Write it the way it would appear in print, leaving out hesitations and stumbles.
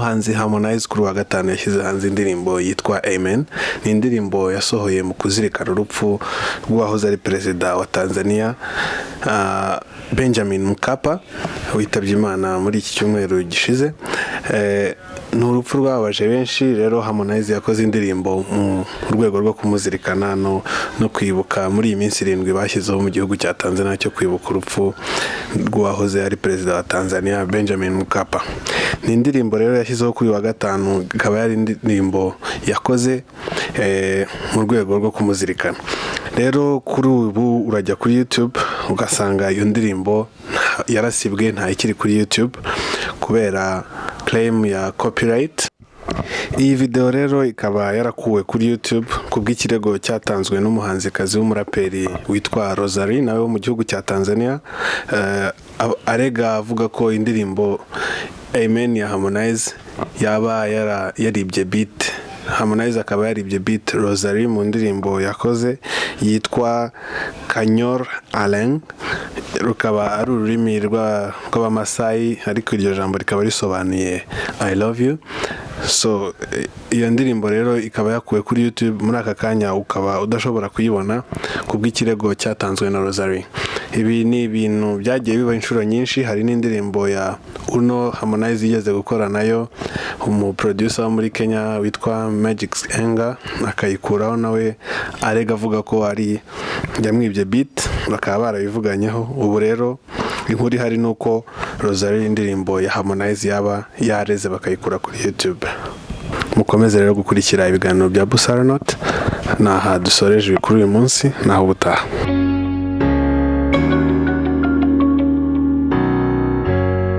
Umuhanzi Harmonize kuri wa gatanu yashyize hanze indirimbo yitwa Amen. Ni indirimbo yasohoye mu kuzirikana urupfu rw'uwahoze ari perezida wa Tanzania, Benjamin Mkapa, witabye Imana muri iki cyumweru gishize. Ni urupfu rwababaje benshi. Rero Harmonize yakoze indirimbo mu rwego rwo kumuzirikana no kwibuka muri iyi minsi 7 bashyizeho mu gihugu cya Tanzania cyo kwibuka urupfu rw'uwahoze ari perezida wa Tanzania, Benjamin Mkapa. Ni indirimbo rero yashyizeho kuri uyu wa gatanu, ikaba yari indirimbo yakoze mu rwego rwo kumuzirikana. Rero kuri ubu urajya kuri YouTube ugasanga iyo ndirimbo yarasibwe, nta ikiri kuri YouTube kubera claim ya copyright. Iyi video rero ikaba yarakuwe kuri YouTube kubw'ikirego cyatanzwe n'umuhanzikazi w'umuraperi witwa Rosalie, nawe wo mu gihugu cya Tanzania, arega avuga ko indirimbo Amen ya Harmonize yaba yaribye beat. Harmonize akaba yaribye beat Rosalie mu ndirimbo yakoze yitwa Kanyor Alain, rukaba ari ururimi rw'Abamasayi, ariko iryo jambo rikaba risobanuye "I love you". So iyo ndirimbo rero ikaba yakuwe kuri YouTube muri aka kanya, ukaba udashobora kuyibona kubw'ikirego cyatanzwe na Rosalie. Ibi ni ibintu byagiye biba inshuro nyinshi. Hari n'indirimbo ya Uno Harmonize yigeze gukora nayo, umuproducer wo muri Kenya witwa Magic Enga akayikuraho, nawe arega avuga ko ari yamwibye beat, bakaba barabivuganyeho. Ubu rero inkuru ihari ni uko Rosalie, indirimbo ya Harmonize yaba yareze bakayikura kuri YouTube. Mukomeze rero gukurikira ibiganiro bya Busara Note. Ni aha dusoreje kuri uyu munsi, naho ubutaha.